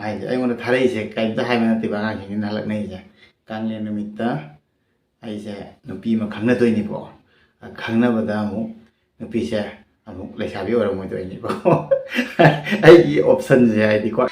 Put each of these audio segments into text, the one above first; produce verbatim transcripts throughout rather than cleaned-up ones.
ꯍꯥꯏꯗꯤ ꯑꯩꯉꯣꯟꯗ ꯊꯥꯔꯛꯏꯁꯦ ꯀꯔꯤꯝꯇ ꯍꯥꯏꯕ ꯅꯠꯇꯦꯕ, ꯑꯉꯥꯡꯁꯤꯡꯁꯤꯅ ꯍꯜꯂꯛꯅꯩꯁꯦ꯫ ꯀꯥꯡꯂꯦꯟ ꯅꯨꯃꯤꯠꯇ ꯑꯩꯁꯦ ꯅꯨꯄꯤ ꯑꯃ ꯈꯪꯅꯗꯣꯏꯅꯤꯀꯣ꯫ ꯈꯪꯅꯕꯗ ꯑꯃꯨꯛ ꯅꯨꯄꯤꯁꯦ ꯑꯃꯨꯛ ꯂꯩꯁꯥꯕꯤ ꯑꯣꯏꯔꯝꯃꯣꯏꯗꯣꯏꯅꯤꯀꯣ꯫ ꯑꯩꯒꯤ ꯑꯣꯞꯁꯟꯁꯦ ꯍꯥꯏꯗꯤꯀꯣ꯫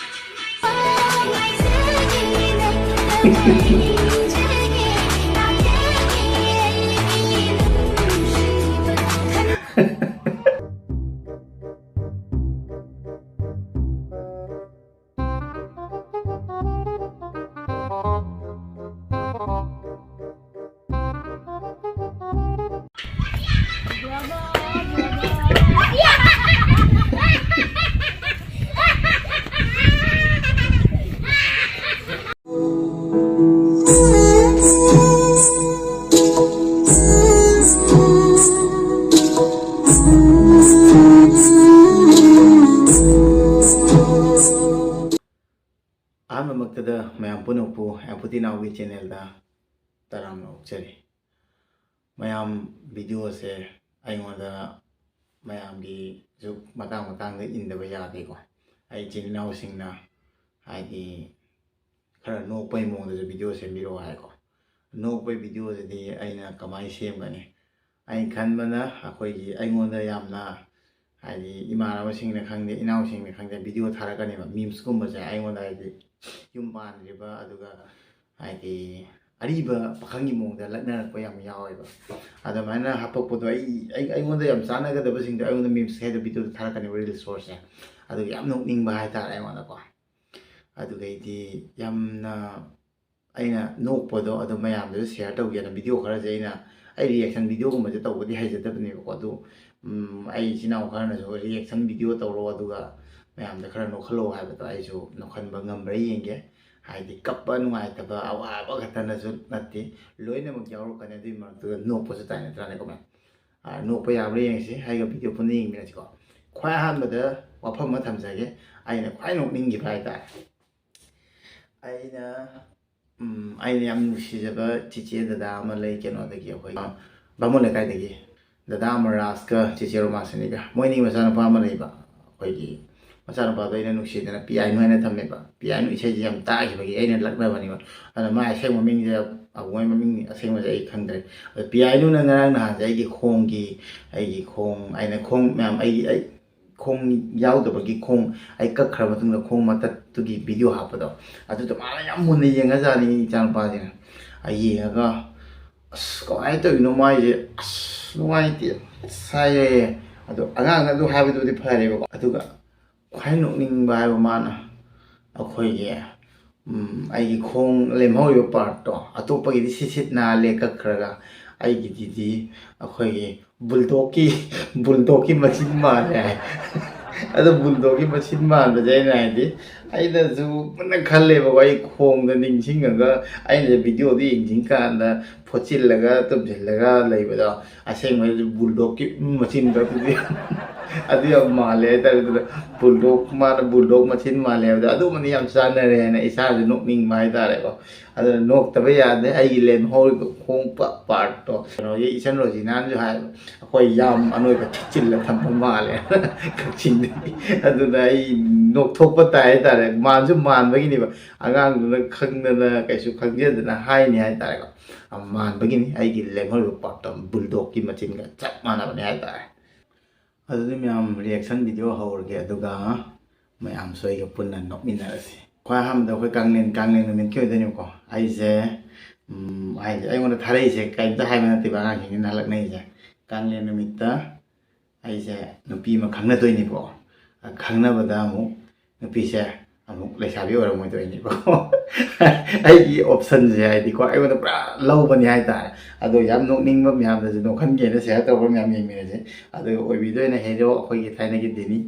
ꯑꯍꯥꯟꯕꯃꯛꯇꯗ ꯃꯌꯥꯝ ꯄꯨꯝꯅꯃꯛꯄꯨ ꯑꯦꯝꯄꯨꯇꯤ ꯅꯥꯎꯒꯤ ꯆꯦꯅꯦꯜꯗ ꯇꯔꯥꯝꯅ ꯑꯣꯛꯆꯔꯤ꯫ ꯃꯌꯥꯝ, ꯚꯤꯗꯤꯑꯣꯁꯦ ꯑꯩꯉꯣꯟꯗ ꯃꯌꯥꯝꯒꯤꯁꯨ ꯃꯇꯥꯡ ꯃꯇꯥꯡꯗ ꯏꯟꯗꯕ ꯌꯥꯗꯦꯀꯣ꯫ ꯑꯩ ꯏꯆꯤꯟ ꯏꯅꯥꯎꯁꯤꯡꯅ ꯍꯥꯏꯗꯤ ꯈꯔ ꯅꯣꯛꯄꯩ ꯃꯑꯣꯡꯗꯁꯨ ꯚꯤꯗꯤꯑꯣ ꯁꯦꯝꯕꯤꯔꯛꯑꯣ ꯍꯥꯏꯀꯣ꯫ ꯅꯣꯛꯄꯩ ꯚꯤꯗꯤꯑꯣꯁꯤꯗꯤ ꯑꯩꯅ ꯀꯃꯥꯏꯅ ꯁꯦꯝꯒꯅꯤ? ꯑꯩꯅ ꯈꯟꯕꯅ ꯑꯩꯈꯣꯏꯒꯤ, ꯑꯩꯉꯣꯟꯗ ꯌꯥꯝꯅ ꯍꯥꯏꯗꯤ ꯏꯃꯥꯟꯅꯕꯁꯤꯡꯅ ꯈꯪꯗꯦ, ꯏꯅꯥꯎꯁꯤꯡꯅ ꯈꯪꯗꯦ, ꯚꯤꯗꯤꯑꯣ ꯊꯥꯔꯛꯀꯅꯦꯕ꯫ ꯃꯤꯝꯁꯀꯨꯝꯕꯁꯦ ꯑꯩꯉꯣꯟꯗ ꯍꯥꯏꯗꯤ ꯌꯨꯝ ꯄꯥꯟꯗ꯭ꯔꯤꯕ, ꯑꯗꯨꯒ ꯍꯥꯏꯗꯤ ꯑꯔꯤꯕ ꯄꯥꯈꯪꯒꯤ ꯃꯑꯣꯡꯗ ꯂꯛꯅꯔꯛꯄ ꯌꯥꯝ ꯌꯥꯎꯋꯦꯕ꯫ ꯑꯗꯨꯃꯥꯏꯅ ꯍꯥꯄꯛꯄꯗꯣ ꯑꯩ, ꯑꯩ, ꯑꯩꯉꯣꯟꯗ ꯌꯥꯝ ꯆꯥꯟꯅꯒꯗꯕꯁꯤꯡꯗꯣ ꯑꯩꯉꯣꯟꯗ ꯃꯤꯝꯁ ꯍꯥꯏꯗꯣ ꯚꯤꯗꯤꯑꯣꯗ ꯊꯥꯔꯛꯀꯅꯦꯕ, ꯔꯤꯜꯁ ꯁꯣꯔꯠꯁꯦ꯫ ꯑꯗꯨꯒ ꯌꯥꯝ ꯅꯣꯛꯅꯤꯡꯕ ꯍꯥꯏꯇꯥꯔꯦ ꯑꯩꯉꯣꯟꯗꯀꯣ꯫ ꯑꯗꯨꯒꯩꯗꯤ ꯌꯥꯝꯅ ꯑꯩꯅ ꯅꯣꯛꯄꯗꯣ ꯑꯗꯨ ꯃꯌꯥꯝꯗꯁꯨ ꯁꯤꯌꯔ ꯇꯧꯒꯦꯅ ꯚꯤꯗꯤꯑꯣ ꯈꯔꯁꯦ ꯑꯩꯅ, ꯑꯩ ꯔꯤꯌꯦꯛꯁꯟ ꯚꯤꯗꯤꯑꯣꯒꯨꯝꯕꯁꯦ ꯇꯧꯕꯗꯤ ꯍꯩꯖꯗꯕꯅꯦꯕꯀꯣ꯫ ꯑꯗꯨ, ꯎꯝ, ꯑꯩ ꯏꯆꯤꯟ ꯏꯅꯥꯎ ꯈꯔꯅꯁꯨ ꯔꯤꯌꯦꯛꯁꯟ ꯚꯤꯗꯤꯑꯣ ꯇꯧꯔꯣ, ꯑꯗꯨꯒ ꯃꯌꯥꯝꯗ ꯈꯔ ꯅꯣꯛꯍꯜꯂꯣ ꯍꯥꯏꯕꯗꯣ ꯑꯩꯁꯨ ꯅꯣꯛꯍꯟꯕ ꯉꯝꯕ꯭ꯔꯥ ꯌꯦꯡꯒꯦ꯫ ꯍꯥꯏꯗꯤ ꯀꯞꯄ ꯅꯨꯡꯉꯥꯏꯇꯕ ꯑꯋꯥꯕ ꯈꯛꯇꯅꯁꯨ ꯅꯠꯇꯦ, ꯂꯣꯏꯅꯃꯛ ꯌꯥꯎꯔꯛꯀꯅꯤ꯫ ꯑꯗꯨꯒꯤ ꯃꯔꯛꯇꯨꯗ ꯅꯣꯛꯄꯁꯨ ꯇꯥꯏ ꯅꯠꯇ꯭ꯔꯥꯅꯦꯀꯣ ꯃꯌꯥꯝ? ꯑꯥ, ꯅꯣꯛꯄ ꯌꯥꯕ꯭ꯔꯥ ꯌꯦꯡꯁꯤ꯫ ꯑꯩꯒ ꯚꯤꯗꯤꯑꯣ ꯄꯨꯟꯅ ꯌꯦꯡꯃꯤꯟꯅꯁꯤꯀꯣ꯫ ꯈ꯭ꯋꯥꯏ ꯑꯍꯥꯟꯕꯗ ꯋꯥꯐꯝ ꯑꯃ ꯊꯝꯖꯒꯦ, ꯑꯩꯅ ꯈ꯭ꯋꯥꯏ ꯅꯣꯛꯅꯤꯡꯈꯤꯕ ꯍꯥꯏꯇꯥꯔꯦ꯫ ꯑꯩꯅ, ꯎꯝ, ꯑꯩꯅ ꯌꯥꯝ ꯅꯨꯡꯁꯤꯖꯕ ꯆꯤꯆꯦ ꯗꯗꯥ ꯑꯃ ꯂꯩ, ꯀꯩꯅꯣꯗꯒꯤ, ꯑꯩꯈꯣꯏ ꯕꯥꯃꯣꯟ ꯂꯩꯀꯥꯏꯗꯒꯤ꯫ ꯗꯗꯥ ꯑꯃꯔꯥꯖꯀ ꯆꯤꯆꯦ ꯔꯣꯃꯥꯁꯤꯅꯤꯒ, ꯃꯣꯏꯅꯤ ꯃꯆꯥꯅꯨꯄꯥ ꯑꯃ ꯂꯩꯕ, ꯑꯩꯈꯣꯏꯒꯤ ꯃꯆꯥꯅꯨꯄꯥꯗꯣ ꯑꯩꯅ ꯅꯨꯡꯁꯤꯗꯅ ꯄꯤꯌꯥꯏꯅꯨ ꯍꯥꯏꯅ ꯊꯝꯃꯦꯕ꯫ ꯄꯤꯌꯥꯏꯅꯨ ꯏꯁꯩꯁꯦ ꯌꯥꯝ ꯇꯥꯈꯤꯕꯒꯤ ꯑꯩꯅ ꯂꯛꯅꯕꯅꯦꯕ꯫ ꯑꯗꯣ ꯃꯥ ꯑꯁꯦꯡꯕ ꯃꯤꯡꯁꯦ, ꯑꯕꯨꯡꯉꯣꯏ ꯃꯃꯤꯡ ꯑꯁꯦꯡꯕꯁꯦ ꯑꯩ ꯈꯪꯗ꯭ꯔꯦ꯫ ꯑꯗꯣ ꯄꯤꯌꯥꯏꯅꯨꯅ ꯉꯔꯥꯡ ꯅꯍꯥꯟꯁꯦ ꯑꯩꯒꯤ ꯈꯣꯡꯒꯤ, ꯑꯩꯒꯤ ꯈꯣꯡ, ꯑꯩꯅ ꯈꯣꯡ ꯃꯌꯥꯝ, ꯑꯩꯒꯤ, ꯑꯩ ꯈꯣꯡ ꯌꯥꯎꯗꯕꯒꯤ ꯈꯣꯡ ꯑꯩ ꯀꯛꯈ꯭ꯔ ꯃꯇꯨꯡꯗ ꯈꯣꯡ ꯃꯇꯠꯇꯨꯒꯤ ꯚꯤꯗꯤꯑꯣ ꯍꯥꯞꯄꯗꯣ, ꯑꯗꯨꯗꯣ ꯃꯥꯅ ꯌꯥꯝ ꯃꯨꯟꯅ ꯌꯦꯡꯉꯖꯥꯠꯅꯤ ꯏꯆꯥꯅꯨꯄꯥꯁꯤꯅ꯫ ꯑꯩ ꯌꯦꯡꯉꯒ, "ꯑꯁ, ꯀꯃꯥꯏꯅ ꯇꯧꯔꯤꯅꯣ ꯃꯥꯏꯁꯦ? ꯑꯁ, ꯅꯨꯡꯉꯥꯏꯇꯦ, ꯑꯁ" ꯍꯥꯏꯔꯦ꯫ ꯑꯗꯣ ꯑꯉꯥꯡꯅ ꯑꯗꯨ ꯍꯥꯏꯕꯗꯨꯕꯨꯗꯤ ꯐꯔꯦꯕꯀꯣ꯫ ꯑꯗꯨꯒ ꯈ꯭ꯋꯥꯏ ꯅꯣꯛꯅꯤꯡꯕ ꯍꯥꯏꯕ ꯃꯥꯅ ꯑꯩꯈꯣꯏꯒꯤ, ꯎꯝ, ꯑꯩꯒꯤ ꯈꯣꯡ ꯂꯦꯝꯍꯧꯔꯤꯕ ꯄꯥꯔꯠꯇꯣ, ꯑꯇꯣꯞꯄꯒꯤꯗꯤ ꯁꯤꯠ ꯁꯤꯠ ꯅꯥꯜꯂꯦ ꯀꯛꯈ꯭ꯔꯒ, ꯑꯩꯒꯤꯗꯨꯗꯤ ꯑꯩꯈꯣꯏꯒꯤ ꯕꯨꯜꯗꯣꯛꯀꯤ, ꯕꯨꯜꯗꯣꯛꯀꯤ ꯃꯆꯤꯟ ꯃꯥꯜꯂꯦ ꯍꯥꯏ꯫ ꯑꯗꯣ ꯕꯨꯜꯗꯣꯛꯀꯤ ꯃꯆꯤꯟ ꯃꯥꯟꯕꯁꯦ ꯑꯩꯅ ꯍꯥꯏꯗꯤ, ꯑꯩꯅꯁꯨ ꯃꯨꯟꯅ ꯈꯜꯂꯦꯕꯀꯣ, ꯑꯩ ꯈꯣꯡꯗ ꯅꯤꯡꯁꯤꯡꯉꯒ, ꯑꯩꯅ ꯚꯤꯗꯤꯑꯣꯗ ꯌꯦꯡꯁꯤꯟ ꯀꯥꯟꯗ ꯐꯣꯠꯆꯤꯜꯂꯒ ꯇꯨꯝꯁꯤꯜꯂꯒ ꯂꯩꯕꯗꯣ, ꯑꯁꯦꯡꯕꯗꯤ ꯕꯨꯜꯗꯣꯛꯀꯤ ꯃꯆꯤꯟꯗꯣ ꯑꯗꯨꯗꯤ ꯑꯗꯨ ꯌꯥꯝ ꯃꯥꯜꯂꯦ ꯍꯥꯏꯇꯥꯔꯦ꯫ ꯑꯗꯨꯅ ꯕꯨꯜꯗꯣꯛ, ꯃꯥꯅ ꯕꯨꯜꯗꯣꯛ ꯃꯆꯤꯟ ꯃꯥꯜꯂꯦ ꯍꯥꯏꯕꯗꯣ ꯑꯗꯨꯃꯗꯤ ꯌꯥꯝ ꯆꯥꯟꯅꯔꯦ ꯍꯥꯏꯅ ꯏꯁꯥꯁꯨ ꯅꯣꯛꯅꯤꯡꯕ ꯍꯥꯏꯇꯥꯔꯦꯀꯣ꯫ ꯑꯗꯨꯅ ꯅꯣꯛꯇꯕ ꯌꯥꯗꯦ꯫ ꯑꯩꯒꯤ ꯂꯦꯝꯍꯧꯔꯤꯕ ꯈꯣꯡ ꯄꯥꯔꯠꯇꯣ, ꯀꯩꯅꯣꯒꯤ ꯏꯆꯟ ꯔꯣꯖꯤꯅꯥꯅꯁꯨ ꯍꯥꯏꯕ, "ꯑꯩꯈꯣꯏ ꯌꯥꯝ ꯑꯅꯣꯏꯕ ꯊꯤꯠꯆꯤꯜꯂ ꯊꯝꯕ ꯃꯥꯜꯂꯦ" ꯀꯛꯆꯤꯡꯗꯒꯤ꯫ ꯑꯗꯨꯅ ꯑꯩ ꯅꯣꯛꯊꯣꯛꯄ ꯇꯥꯏ ꯍꯥꯏꯇꯥꯔꯦ꯫ ꯃꯥꯟꯁꯨ ꯃꯥꯟꯕꯒꯤꯅꯦꯕ, ꯑꯉꯥꯡꯗꯨꯅ ꯈꯪꯗꯅ ꯀꯩꯁꯨ ꯈꯪꯖꯗꯅ ꯍꯥꯏꯅꯤ ꯍꯥꯏꯇꯥꯔꯦꯀꯣ꯫ ꯃꯥꯟꯕꯒꯤꯅꯤ꯫ ꯑꯩꯒꯤ ꯂꯦꯝꯍꯧꯔꯤꯕ ꯄꯥꯔꯠꯇꯣ ꯕꯨꯜꯗꯣꯛꯀꯤ ꯃꯆꯤꯟꯒ ꯆꯞ ꯃꯥꯟꯅꯕꯅꯦ ꯍꯥꯏꯇꯥꯔꯦ꯫ ꯑꯗꯨꯗꯤ ꯃꯌꯥꯝ ꯔꯤꯌꯦꯛꯁꯟ ꯚꯤꯗꯤꯑꯣ ꯍꯧꯔꯒꯦ, ꯑꯗꯨꯒ ꯃꯌꯥꯝꯁꯨ ꯑꯩꯒ ꯄꯨꯟꯅ ꯅꯣꯛꯃꯤꯟꯅꯔꯁꯤ꯫ ꯈ꯭ꯋꯥꯏ ꯑꯍꯥꯟꯕꯗ ꯑꯩꯈꯣꯏ ꯀꯥꯡꯂꯦꯟ, ꯀꯥꯡꯂꯦꯟ ꯅꯨꯃꯤꯠꯀꯤ ꯑꯣꯏꯗꯣꯏꯅꯦꯕꯀꯣ꯫ ꯑꯩꯁꯦ, ꯎꯝ, ꯍꯥꯏꯗꯤ ꯑꯩꯉꯣꯟꯗ ꯊꯥꯔꯛꯏꯁꯦ ꯀꯔꯤꯝꯇ ꯍꯥꯏꯕ ꯅꯠꯇꯦꯕ, ꯑꯉꯥꯡꯁꯤꯡꯁꯤꯅ ꯍꯜꯂꯛꯅꯩꯁꯦ꯫ ꯀꯥꯡꯂꯦꯟ ꯅꯨꯃꯤꯠꯇ ꯑꯩꯁꯦ ꯅꯨꯄꯤ ꯑꯃ ꯈꯪꯅꯗꯣꯏꯅꯤꯀꯣ꯫ ꯈꯪꯅꯕꯗ ꯑꯃꯨꯛ ꯅꯨꯄꯤꯁꯦ ꯑꯃꯨꯛ ꯂꯩꯁꯥꯕꯤ ꯑꯣꯏꯔꯝꯃꯣꯏꯗꯣꯏꯅꯤꯀꯣ꯫ ꯑꯩꯒꯤ ꯑꯣꯞꯁꯟꯁꯦ ꯍꯥꯏꯗꯤꯀꯣ, ꯑꯩꯉꯣꯟꯗ ꯄꯨꯔꯥ ꯂꯧꯕꯅꯤ ꯍꯥꯏꯇꯥꯔꯦ꯫ ꯑꯗꯣ ꯌꯥꯝ ꯅꯣꯛꯅꯤꯡꯕ, ꯃꯌꯥꯝꯗꯁꯨ ꯅꯣꯛꯍꯟꯒꯦꯅ ꯁꯤꯌꯔ ꯇꯧꯕ ꯃꯌꯥꯝ ꯌꯦꯡꯃꯤꯟꯅꯁꯦ꯫ ꯑꯗꯨꯒ ꯑꯣꯏꯕꯤꯗꯣꯏꯅ ꯍꯦꯔꯣ ꯑꯩꯈꯣꯏꯒꯤ ꯊꯥꯏꯅꯒꯤ ꯗꯦꯅꯤ꯫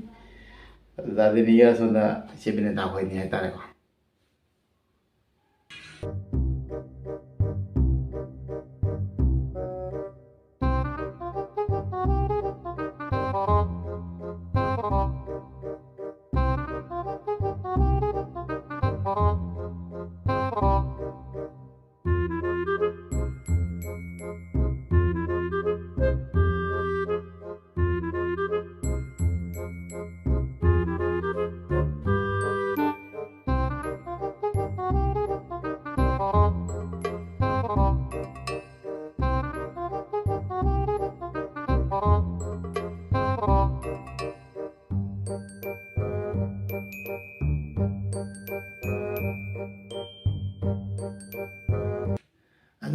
ꯑꯗꯨꯗ ꯗꯦꯅꯤꯒ ꯁꯣꯝꯗ ꯏꯆꯦ ꯕꯤꯅꯦꯇꯥ ꯍꯣꯏꯅꯤ ꯍꯥꯏꯇꯥꯔꯦꯀꯣ꯫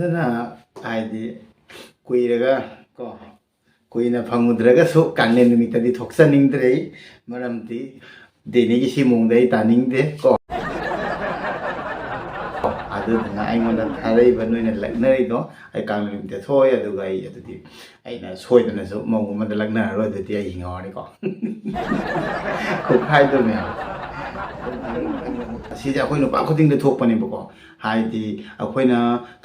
ꯑꯗꯨꯅ ꯍꯥꯏꯗꯤ ꯀꯨꯏꯔꯒ ꯀꯣ, ꯀꯨꯏꯅ ꯐꯪꯉꯨꯗ꯭ꯔꯒꯁꯨ ꯀꯥꯡꯂꯦꯟ ꯅꯨꯃꯤꯠꯇꯗꯤ ꯊꯣꯛꯆꯅꯤꯡꯗ꯭ꯔꯦ꯫ ꯃꯔꯝꯗꯤ ꯗꯦꯅꯤꯒꯤ ꯁꯤ ꯃꯑꯣꯡꯗ ꯑꯩ ꯇꯥꯅꯤꯡꯗꯦ ꯀꯣ꯫ ꯑꯗꯨꯗꯨꯅ ꯑꯩꯉꯣꯟꯗ ꯊꯥꯔꯛꯏꯕ ꯅꯣꯏꯅ ꯂꯛꯅꯔꯤꯗꯣ, ꯑꯩ ꯀꯥꯡꯂꯦꯟ ꯅꯨꯃꯤꯠꯇ ꯊꯣꯛꯑꯣꯏ꯫ ꯑꯗꯨꯒ ꯑꯩ ꯑꯗꯨꯗꯤ ꯑꯩꯅ ꯁꯣꯏꯗꯅꯁꯨ ꯃꯧ ꯑꯃꯗ ꯂꯛꯅꯔꯔꯣꯏ, ꯑꯗꯨꯗꯤ ꯑꯩ ꯍꯤꯡꯍꯧꯔꯅꯤꯀꯣ꯫ ꯈꯨꯈꯥꯏꯗꯣ ꯃꯌꯥꯝ꯫ ꯑꯁꯤꯁꯦ ꯑꯩꯈꯣꯏ ꯅꯨꯄꯥ ꯈꯨꯗꯤꯡꯗ ꯊꯣꯛꯄꯅꯦꯕꯀꯣ꯫ ꯍꯥꯏꯗꯤ ꯑꯩꯈꯣꯏꯅ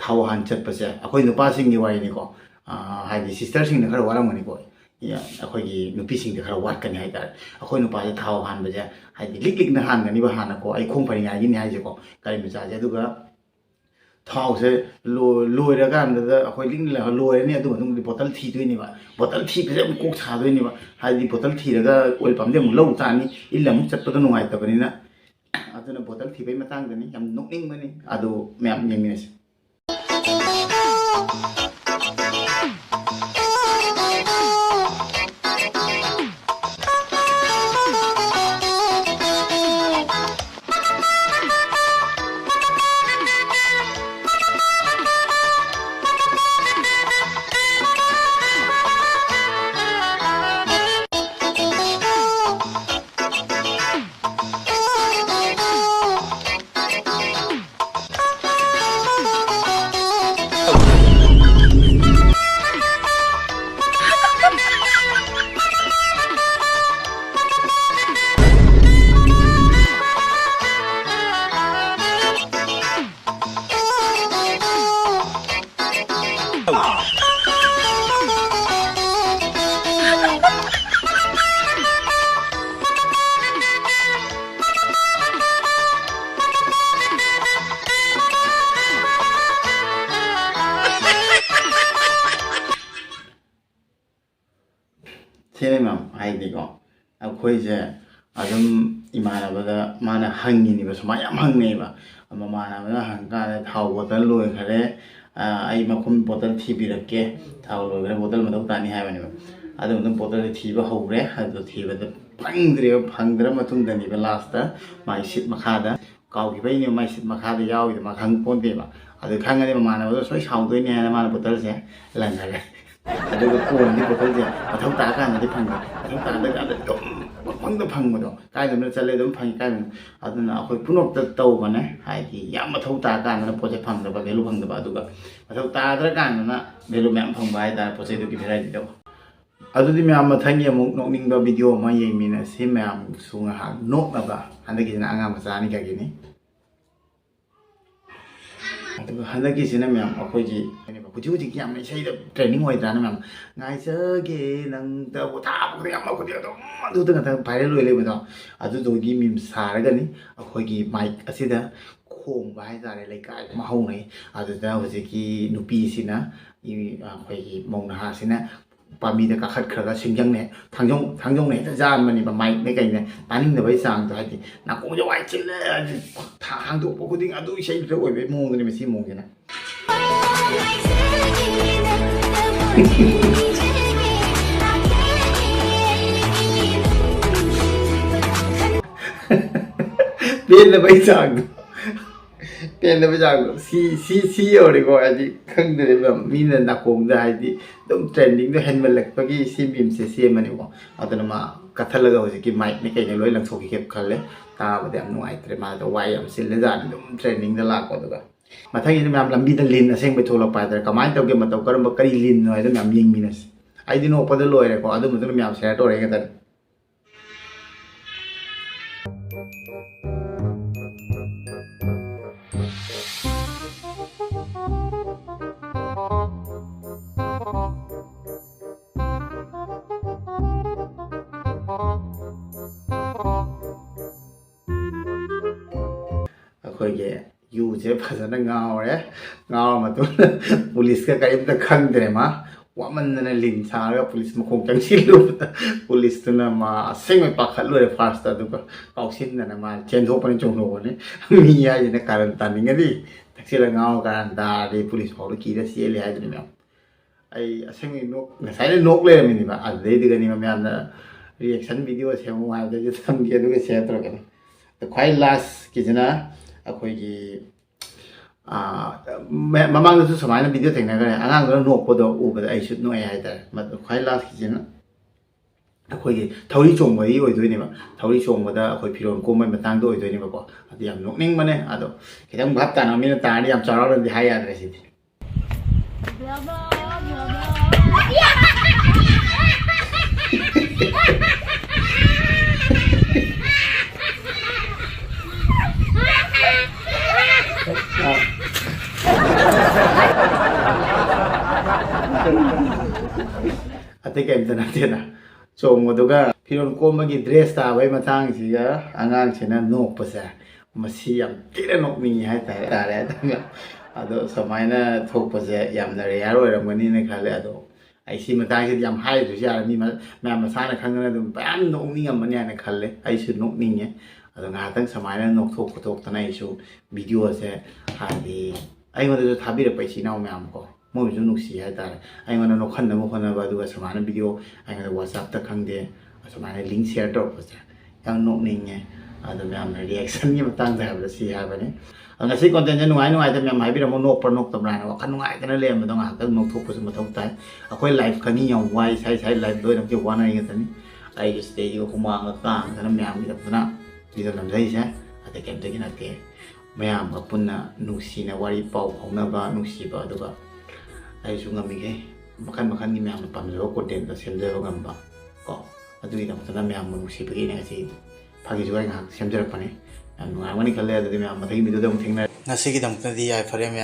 ꯊꯥꯎ ꯍꯥꯟ ꯆꯠꯄꯁꯦ ꯑꯩꯈꯣꯏ ꯅꯨꯄꯥꯁꯤꯡꯒꯤ ꯋꯥꯔꯤꯅꯤꯀꯣ꯫ ꯑꯥ, ꯍꯥꯏꯗꯤ ꯁꯤꯁꯇꯔꯁꯤꯡꯅ ꯈꯔ ꯋꯥꯔꯝꯒꯅꯤꯀꯣ꯫ ꯌꯥ-, ꯑꯩꯈꯣꯏꯒꯤ ꯅꯨꯄꯤꯁꯤꯡꯗ ꯈꯔ ꯋꯥꯠꯀꯅꯤ ꯍꯥꯏꯇꯥꯔꯦ꯫ ꯑꯩꯈꯣꯏ ꯅꯨꯄꯥꯁꯦ ꯊꯥꯎ ꯍꯥꯟꯕꯁꯦ ꯍꯥꯏꯗꯤ ꯂꯤꯛ ꯂꯤꯛꯅ ꯍꯥꯟꯒꯅꯤꯕ ꯍꯥꯟꯅꯀꯣ, ꯑꯩ ꯈꯣꯡ ꯐꯔꯤꯉꯥꯏꯒꯤꯅꯤ ꯍꯥꯏꯁꯦꯀꯣ, ꯒꯥꯔꯤ ꯃꯆꯥꯁꯦ꯫ ꯑꯗꯨꯒ ꯊꯥꯎꯁꯦ ꯂꯣ-, ꯂꯣꯏꯔꯀꯥꯟꯗꯨꯗ ꯑꯩꯈꯣꯏ ꯂꯤꯛꯅ ꯂꯣꯏꯔꯅꯤ, ꯑꯗꯨ ꯃꯇꯨꯡꯗꯗꯤ ꯕꯣꯇꯜ ꯊꯤꯗꯣꯏꯅꯦꯕ꯫ ꯕꯣꯇꯜ ꯊꯤꯕꯁꯦ ꯑꯃꯨꯛ ꯀꯣꯛ ꯁꯥꯗꯣꯏꯅꯦꯕ꯫ ꯍꯥꯏꯗꯤ ꯕꯣꯇꯜ ꯊꯤꯔꯒ ꯑꯣꯏꯜ ꯄꯝꯗꯤ ꯑꯃꯨꯛ ꯂꯧ ꯇꯥꯅꯤ, ꯏꯜ ꯑꯃꯨꯛ ꯆꯠꯄꯗꯣ ꯅꯨꯡꯉꯥꯏꯇꯕꯅꯤꯅ꯫ ꯑꯗꯨꯅ ꯕꯣꯇꯜ ꯊꯤꯕꯩ ꯃꯇꯥꯡꯗꯅꯤ, ꯌꯥꯝ ꯅꯣꯛꯅꯤꯡꯕꯅꯤ꯫ ꯑꯗꯨ ꯃꯌꯥꯝ ꯌꯦꯡꯃꯤꯟꯅꯁꯤ꯫ ꯁꯤꯅꯤ ꯃꯦꯝ, ꯍꯥꯏꯗꯤꯀꯣ, ꯑꯩꯈꯣꯏꯁꯦ ꯑꯗꯨꯝ ꯏꯃꯥꯟꯅꯕꯗ ꯃꯥꯅ ꯍꯪꯉꯤꯅꯦꯕ, ꯁꯨꯃꯥꯏꯅ ꯌꯥꯝ ꯍꯪꯅꯩꯕ꯫ ꯃꯃꯥꯟꯅꯕꯅ ꯍꯪꯀꯥꯟꯗ "ꯊꯥꯎ ꯕꯣꯇꯜ ꯂꯣꯏꯈꯔꯦ, ꯑ, ꯑꯩ ꯃꯈꯨꯝ ꯕꯣꯇꯜ ꯊꯤꯕꯤꯔꯛꯀꯦ, ꯊꯥꯎ ꯂꯣꯏꯈꯔꯦ, ꯕꯣꯇꯜ ꯃꯊꯧ ꯇꯥꯅꯤ" ꯍꯥꯏꯕꯅꯦꯕ꯫ ꯑꯗꯨ ꯃꯇꯨꯡ ꯕꯣꯇꯜꯁꯦ ꯊꯤꯕ ꯍꯧꯈ꯭ꯔꯦ꯫ ꯑꯗꯨ ꯊꯤꯕꯗ ꯐꯪꯗ꯭ꯔꯦꯕ, ꯐꯪꯗ꯭ꯔ ꯃꯇꯨꯡꯗꯅꯦꯕ ꯂꯥꯁꯇ ꯃꯥꯒꯤ ꯁꯤꯠ ꯃꯈꯥꯗ ꯀꯥꯎꯈꯤꯕꯩꯅꯦ ꯃꯥꯏ ꯁꯤꯠ ꯃꯈꯥꯗ ꯌꯥꯎꯔꯤꯗꯣ, ꯃꯥ ꯈꯪ ꯄꯣꯟꯇꯦꯕ꯫ ꯑꯗꯨ ꯈꯪꯉꯗꯤ ꯃꯃꯥꯟꯅꯕꯗꯣ ꯁꯣꯏ ꯁꯥꯎꯗꯣꯏꯅꯦ ꯍꯥꯏꯅ ꯃꯥꯅ ꯕꯣꯇꯜꯁꯦ ꯂꯪꯈꯔꯦ꯫ ꯑꯗꯨꯒ ꯀꯣꯟꯗꯤ ꯕꯣꯇꯜꯁꯦ ꯃꯊꯧ ꯇꯥꯀꯥꯟꯗꯗꯤ ꯐꯪꯗꯦ, ꯃꯊꯧ ꯇꯥꯗ꯭ꯔꯀꯥꯟꯗ ꯑꯗꯨꯝ ꯄꯪꯐꯪꯗ ꯐꯪꯕꯗꯣ, ꯀꯥꯏꯗꯅꯣ ꯆꯠꯂꯦ ꯑꯗꯨꯝ ꯐꯪꯉꯤ, ꯀꯥꯏꯗꯅꯣ꯫ ꯑꯗꯨꯅ ꯑꯩꯈꯣꯏ ꯄꯨꯝꯅꯃꯛꯇ ꯇꯧꯕꯅꯦ, ꯍꯥꯏꯗꯤ ꯌꯥꯝ ꯃꯊꯧ ꯇꯥꯀꯥꯟꯗꯅ ꯄꯣꯠꯁꯦ ꯐꯪꯗꯕ, ꯚꯦꯂꯨ ꯐꯪꯗꯕ, ꯑꯗꯨꯒ ꯃꯊꯧ ꯇꯥꯗ꯭ꯔꯀꯥꯟꯗꯅ ꯚꯦꯂꯨ ꯃꯌꯥꯝ ꯐꯪꯕ ꯍꯥꯏꯇꯥꯔꯦ, ꯄꯣꯠ ꯆꯩꯗꯨꯒꯤ ꯚꯦꯔꯥꯏꯇꯤꯗꯣ꯫ ꯑꯗꯨꯗꯤ ꯃꯌꯥꯝ, ꯃꯊꯪꯒꯤ ꯑꯃꯨꯛ ꯅꯣꯛꯅꯤꯡꯕ ꯚꯤꯗꯤꯑꯣ ꯑꯃ ꯌꯦꯡꯃꯤꯟꯅꯁꯤ꯫ ꯃꯌꯥꯝꯁꯨ ꯉꯥꯏꯍꯥꯛ ꯅꯣꯛꯅꯕ꯫ ꯍꯟꯗꯛꯀꯤꯁꯤꯅ ꯑꯉꯥꯡ ꯃꯆꯥ ꯑꯅꯤꯈꯛꯀꯤꯅꯤ꯫ ꯑꯗꯨꯒ ꯍꯟꯗꯛꯀꯤꯁꯤꯅ ꯃꯌꯥꯝ ꯑꯩꯈꯣꯏꯒꯤ ꯍꯧꯖꯤꯛ ꯍꯧꯖꯤꯛꯀꯤ ꯌꯥꯝꯅ ꯏꯁꯩꯗ ꯇ꯭ꯔꯦꯟꯗꯤꯡ ꯑꯣꯏꯗ꯭ꯔꯥꯅ ꯃꯌꯥꯝ, "ꯉꯥꯏꯖꯒꯦ ꯅꯪꯇꯕꯨ", ꯊꯥꯕ ꯈꯨꯗꯤꯡ ꯑꯃ ꯈꯨꯗꯤꯡ ꯑꯗꯨꯝ ꯑꯗꯨꯗ ꯉꯥꯛꯇ ꯚꯥꯏꯔꯦꯜ ꯑꯣꯏ ꯂꯩꯕꯗꯣ, ꯑꯗꯨꯗꯨꯒꯤ ꯃꯤꯝ ꯁꯥꯔꯒꯅꯤ꯫ ꯑꯩꯈꯣꯏꯒꯤ ꯃꯥꯏꯛ ꯑꯁꯤꯗ ꯈꯣꯡꯕ ꯍꯥꯏꯇꯥꯔꯦ, ꯂꯩꯀꯥꯏ ꯑꯃ ꯍꯧꯅꯩ꯫ ꯑꯗꯨꯗ ꯍꯧꯖꯤꯛꯀꯤ ꯅꯨꯄꯤꯁꯤꯅ, ꯏ-, ꯑꯩꯈꯣꯏꯒꯤ ꯃꯧ ꯅꯍꯥꯁꯤꯅ ꯄꯥꯝꯕꯤꯗ ꯀꯥꯈꯠꯈ꯭ꯔꯒ ꯁꯤꯡꯖꯪꯅꯦ, ꯊꯥꯡꯖꯧ-, ꯊꯥꯡꯖꯧꯅ ꯍꯦꯛꯇ ꯌꯥꯟꯕꯅꯦꯕ, ꯃꯥꯏꯛꯅꯦ ꯀꯩꯅꯦ, ꯇꯥꯅꯤꯡꯗꯕꯩ ꯆꯥꯡꯗꯣ, ꯍꯥꯏꯗꯤ ꯅꯥꯀꯣꯡꯁꯦ ꯋꯥꯏ ꯆꯤꯜꯂꯦ, ꯍꯥꯏꯗꯤ ꯊꯥ-, ꯍꯥꯡꯗꯣꯛꯄ ꯈꯨꯗꯤꯡ ꯑꯗꯨ ꯏꯁꯩꯗꯨꯗ ꯑꯣꯏꯕꯩ ꯃꯑꯣꯡꯗꯅꯦ ꯃꯁꯤ ꯃꯑꯣꯡꯁꯤꯅ꯫ ꯄꯦꯟꯗꯕꯩ ꯆꯥꯡꯗꯣ꯫ ꯄꯦꯟꯗꯕꯩ ꯆꯥꯡꯗꯣ꯫ ꯁꯤ, ꯁꯤ, ꯁꯤ ꯌꯧꯔꯦꯀꯣ, ꯍꯥꯏꯗꯤ ꯈꯪꯗ꯭ꯔꯦꯕ, ꯃꯤꯅ ꯅꯥꯀꯣꯡꯗ ꯍꯥꯏꯗꯤ ꯑꯗꯨꯝ ꯇ꯭ꯔꯦꯟꯗꯤꯡꯗꯣ ꯍꯦꯟꯃꯜꯂꯛꯄꯒꯤ ꯁꯤ ꯃꯤꯝꯁꯦ ꯁꯦꯝꯃꯅꯦꯕꯣ꯫ ꯑꯗꯨꯅ ꯃꯥ ꯀꯠꯊꯠꯂꯒ ꯍꯧꯖꯤꯛꯀꯤ ꯃꯥꯏꯛꯅꯦ ꯀꯩꯅꯦ ꯂꯣꯏ ꯂꯪꯊꯣꯛꯈꯤꯒꯦ ꯈꯜꯂꯦ꯫ ꯇꯥꯕꯗ ꯌꯥꯝ ꯅꯨꯡꯉꯥꯏꯇ꯭ꯔꯦ, ꯃꯥꯗꯣ ꯋꯥꯏ ꯌꯥꯝ ꯆꯤꯜꯂꯦ ꯖꯥꯠꯅꯤ, ꯑꯗꯨꯝ ꯇ꯭ꯔꯦꯟꯗꯤꯡꯗ ꯂꯥꯛꯄ꯫ ꯑꯗꯨꯒ ꯃꯊꯪꯒꯤꯗꯤ ꯃꯌꯥꯝ ꯂꯝꯕꯤꯗ ꯂꯤꯟ ꯑꯁꯦꯡꯕꯩ ꯊꯣꯛꯂꯛꯄ ꯍꯥꯏꯇꯥꯔꯦ, ꯀꯃꯥꯏꯅ ꯇꯧꯒꯦ, ꯃꯇꯧ ꯀꯔꯝꯕ, ꯀꯔꯤ ꯂꯤꯟꯅꯣ ꯍꯥꯏꯗꯣ ꯃꯌꯥꯝ ꯌꯦꯡꯃꯤꯟꯅꯁꯤ꯫ ꯑꯩꯗꯤ ꯅꯣꯛꯄꯗ ꯂꯣꯏꯔꯦꯀꯣ, ꯑꯗꯨ ꯃꯇꯨꯡꯗ ꯃꯌꯥꯝ ꯁꯤꯌꯔ ꯇꯧꯔꯛꯑꯒꯦ ꯈꯛꯇꯅꯤ꯫ ꯑꯩꯈꯣꯏꯒꯤ ꯌꯨꯁꯦ ꯐꯖꯅ ꯉꯥꯎꯔꯦ꯫ ꯉꯥꯎꯔ ꯃꯇꯨꯡꯗ ꯄꯨꯂꯤꯁꯀ ꯀꯔꯤꯝꯇ ꯈꯪꯗ꯭ꯔꯦ꯫ ꯃꯥ ꯋꯥꯃꯟꯗꯅ ꯂꯤꯟ ꯁꯥꯔꯒ ꯄꯨꯂꯤꯁ ꯃꯈꯣꯡ ꯆꯪꯁꯤꯜꯂꯨꯕꯗ ꯄꯨꯂꯤꯁꯇꯨꯅ ꯃꯥ ꯑꯁꯦꯡꯕꯩ ꯄꯥꯈꯠꯂꯨꯔꯦ ꯐꯥꯔꯁꯇ, ꯑꯗꯨꯒ ꯀꯥꯎꯁꯤꯟꯗꯅ ꯃꯥ ꯆꯦꯟꯊꯣꯛꯄꯅꯤ, ꯆꯣꯡꯊꯣꯛꯄꯅꯤ꯫ ꯃꯤ ꯍꯥꯏꯁꯤꯅ ꯀꯥꯔꯟ ꯇꯥꯅꯤꯡꯉꯗꯤ ꯊꯛꯆꯤꯜꯂ ꯉꯥꯎꯔ ꯀꯥꯔꯟ ꯇꯥꯔꯗꯤ ꯄꯨꯂꯤꯁ ꯐꯥꯎꯗ ꯀꯤꯔ ꯆꯦꯜꯂꯦ ꯍꯥꯏꯗꯨꯅꯤ ꯃꯌꯥꯝ꯫ ꯑꯩ ꯑꯁꯦꯡꯕꯩ ꯅꯣꯛ-, ꯉꯁꯥꯏꯗꯩ ꯅꯣꯛ ꯂꯩꯔꯝꯃꯤꯅꯦꯕ꯫ ꯑꯗꯨꯗꯩꯗꯨꯒꯅꯦꯕ ꯃꯌꯥꯝꯅ ꯔꯤꯌꯦꯛꯁꯟ ꯚꯤꯗꯤꯑꯣ ꯁꯦꯝꯃꯨ ꯍꯥꯏꯕꯗꯩꯗꯤ ꯊꯝꯒꯦ, ꯑꯗꯨꯒ ꯁꯤꯌꯔ ꯇꯧꯔꯛꯀꯅꯤ꯫ ꯈ꯭ꯋꯥꯏ ꯂꯥꯁꯀꯤꯁꯤꯅ ꯑꯩꯈꯣꯏꯒꯤ, ꯑꯥ, ꯃ-, ꯃꯃꯥꯡꯗꯁꯨ ꯁꯨꯃꯥꯏꯅ ꯚꯤꯗꯤꯑꯣ ꯊꯦꯡꯅꯈ꯭ꯔꯦ, ꯑꯉꯥꯡꯗꯨꯅ ꯅꯣꯛꯄꯗꯣ ꯎꯕꯗ ꯑꯩꯁꯨ ꯅꯣꯛꯑꯦ ꯍꯥꯏꯇꯥꯔꯦ꯫ ꯃꯗꯨ ꯈ꯭ꯋꯥꯏ ꯂꯥꯁꯀꯤꯁꯤꯅ ꯑꯩꯈꯣꯏꯒꯤ ꯊꯧꯔꯤ ꯆꯣꯡꯕꯒꯤ ꯑꯣꯏꯗꯣꯏꯅꯦꯕ꯫ ꯊꯧꯔꯤ ꯆꯣꯡꯕꯗ ꯑꯩꯈꯣꯏ ꯐꯤꯔꯣꯜ ꯀꯣꯝꯕꯒꯤ ꯃꯇꯥꯡꯗ ꯑꯣꯏꯗꯣꯏꯅꯦꯕꯀꯣ꯫ ꯑꯗꯨ ꯌꯥꯝ ꯅꯣꯛꯅꯤꯡꯕꯅꯦ꯫ ꯑꯗꯣ ꯈꯤꯇꯪ ꯚꯥꯞ ꯇꯥꯅ ꯃꯤꯅ ꯇꯥꯔꯗꯤ ꯌꯥꯝ ꯆꯥꯎꯔꯥꯛꯅꯗꯤ ꯍꯥꯏ ꯌꯥꯗ꯭ꯔꯦ ꯁꯤꯗꯤ꯫ ꯑꯇꯩ ꯀꯩꯝꯇ ꯅꯠꯇꯦꯗ꯫ ꯆꯣꯡꯕꯗꯨꯒ ꯐꯤꯔꯣꯜ ꯀꯣꯝꯕꯒꯤ ꯗ꯭ꯔꯦꯁ ꯇꯥꯕꯒꯤ ꯃꯇꯥꯡꯁꯤꯒ ꯑꯉꯥꯡꯁꯤꯅ ꯅꯣꯛꯄꯁꯦ, ꯃꯁꯤ ꯌꯥꯝ ꯊꯤꯅ ꯅꯣꯛꯅꯤꯡꯉꯤ ꯍꯥꯏꯇꯥꯔꯦ, ꯇꯥꯔꯦ ꯍꯥꯏꯇꯥꯔꯦ꯫ ꯑꯗꯣ ꯁꯨꯃꯥꯏꯅ ꯊꯣꯛꯄꯁꯦ ꯌꯥꯝꯅ ꯔꯦꯌꯥꯔ ꯑꯣꯏꯔꯝꯒꯅꯤꯅ ꯈꯜꯂꯦ꯫ ꯑꯗꯣ ꯑꯩ ꯁꯤ ꯃꯇꯥꯡꯁꯤꯗꯤ ꯌꯥꯝ ꯍꯥꯏꯗ꯭ꯔꯁꯨ ꯌꯥꯔꯦ, ꯃꯤ ꯃ-, ꯃꯌꯥꯝ ꯃꯁꯥꯅ ꯈꯪꯗꯅ ꯑꯗꯨꯝ ꯃꯌꯥꯝ ꯅꯣꯛꯅꯤꯡꯉꯝꯃꯅꯤ ꯍꯥꯏꯅ ꯈꯜꯂꯦ꯫ ꯑꯩꯁꯨ ꯅꯣꯛꯅꯤꯡꯉꯦ꯫ ꯑꯗꯣ ꯉꯥꯏꯍꯥꯛꯇꯪ ꯁꯨꯃꯥꯏꯅ ꯅꯣꯛꯊꯣꯛ ꯈꯣꯠꯇꯣꯛꯇꯅ ꯑꯩꯁꯨ ꯚꯤꯗꯤꯑꯣꯁꯦ, ꯍꯥꯏꯗꯤ ꯑꯩꯉꯣꯟꯗꯁꯨ ꯊꯥꯕꯤꯔꯛꯄ ꯏꯆꯤꯟ ꯏꯅꯥꯎ ꯃꯌꯥꯝ ꯀꯣ, ꯃꯣꯏꯁꯨ ꯅꯨꯡꯁꯤ ꯍꯥꯏꯇꯥꯔꯦ꯫ ꯑꯩꯉꯣꯟꯗ ꯅꯣꯛꯍꯟꯅꯕ ꯍꯣꯠꯅꯕ, ꯑꯗꯨꯒ ꯁꯨꯃꯥꯏꯅ ꯚꯤꯗꯤꯑꯣ ꯑꯩꯉꯣꯟꯗ WhatsApp-ꯇ ꯈꯪꯗꯦ, ꯑꯁꯨꯃꯥꯏꯅ ꯂꯤꯡ ꯁꯤꯌꯔ ꯇꯧꯔꯛꯄꯁꯦ ꯌꯥꯝ ꯅꯣꯛꯅꯤꯡꯉꯦ꯫ ꯑꯗꯣ ꯃꯌꯥꯝꯅ ꯔꯤꯌꯦꯛꯁꯟꯒꯤ ꯃꯇꯥꯡꯗ ꯍꯥꯏꯕꯗ ꯁꯤ ꯍꯥꯏꯕꯅꯤ꯫ ꯑꯗꯣ ꯉꯁꯤ ꯀꯣꯟꯇꯦꯟꯁꯦ ꯅꯨꯡꯉꯥꯏ ꯅꯨꯡꯉꯥꯏꯇ ꯃꯌꯥꯝ ꯍꯥꯏꯕꯤꯔꯝꯃꯣ, ꯅꯣꯛꯄ꯭ꯔꯥ ꯅꯣꯛꯇꯕ꯭ꯔꯥ ꯍꯥꯏꯅ ꯋꯥꯈꯜ ꯅꯨꯡꯉꯥꯏꯇꯅ ꯂꯩꯔꯝꯕꯗꯣ ꯉꯥꯏꯍꯥꯛꯇꯪ ꯅꯣꯛꯊꯣꯛꯄꯁꯨ ꯃꯊꯧ ꯇꯥꯏ꯫ ꯑꯩꯈꯣꯏ ꯂꯥꯏꯐ ꯈꯪꯉꯤ ꯌꯥꯝ ꯋꯥꯏ, ꯏꯁꯥ ꯏꯁꯥꯒꯤ ꯂꯥꯏꯐ ꯂꯣꯏꯅꯃꯛꯁꯦ ꯋꯥꯅꯔꯤ ꯉꯥꯛꯇꯅꯤ꯫ ꯑꯩꯒꯤ ꯁꯤꯗꯩꯁꯤꯒ ꯍꯨꯃꯥꯡꯒ ꯀꯥꯡꯗꯅ ꯃꯌꯥꯝꯒꯤꯗꯃꯛꯇꯅ ꯚꯤꯗꯤꯑꯣ ꯅꯝꯖꯔꯤꯁꯦ ꯑꯇꯩ ꯀꯩꯝꯇꯒꯤ ꯅꯠꯇꯦ꯫ ꯃꯌꯥꯝꯒ ꯄꯨꯟꯅ ꯅꯨꯡꯁꯤꯅ ꯋꯥꯔꯤ ꯄꯥꯎ ꯐꯥꯎꯅꯕ, ꯅꯨꯡꯁꯤꯕ, ꯑꯗꯨꯒ ꯑꯩꯁꯨ ꯉꯝꯃꯤꯈꯩ ꯃꯈꯜ ꯃꯈꯜꯒꯤ ꯃꯌꯥꯝꯅ ꯄꯥꯝꯖꯕ ꯀꯣꯟꯇꯦꯟꯗꯣ ꯁꯦꯝꯖꯕ ꯉꯝꯕ ꯀꯣ, ꯑꯗꯨꯒꯤꯗꯃꯛꯇꯅ ꯃꯌꯥꯝꯕꯨ ꯅꯨꯡꯁꯤꯕꯒꯤ ꯑꯩꯅ ꯉꯁꯤ ꯐꯥꯒꯤ ꯖꯨꯒꯥꯏ ꯉꯥꯏꯍꯥꯛ ꯁꯦꯝꯖꯔꯛꯄꯅꯤ꯫ ꯌꯥꯝ ꯅꯨꯡꯉꯥꯏꯔꯝꯒꯅꯤ ꯈꯜꯂꯦ꯫ ꯑꯗꯨꯗꯤ ꯃꯌꯥꯝ ꯃꯊꯪꯒꯤ ꯚꯤꯗꯤꯑꯣꯗ ꯑꯃꯨꯛ ꯊꯦꯡꯅꯔꯦ꯫ ꯉꯁꯤꯒꯤꯗꯃꯛꯇꯗꯤ ꯌꯥꯏꯐꯔꯦ ꯃꯌꯥꯝ꯫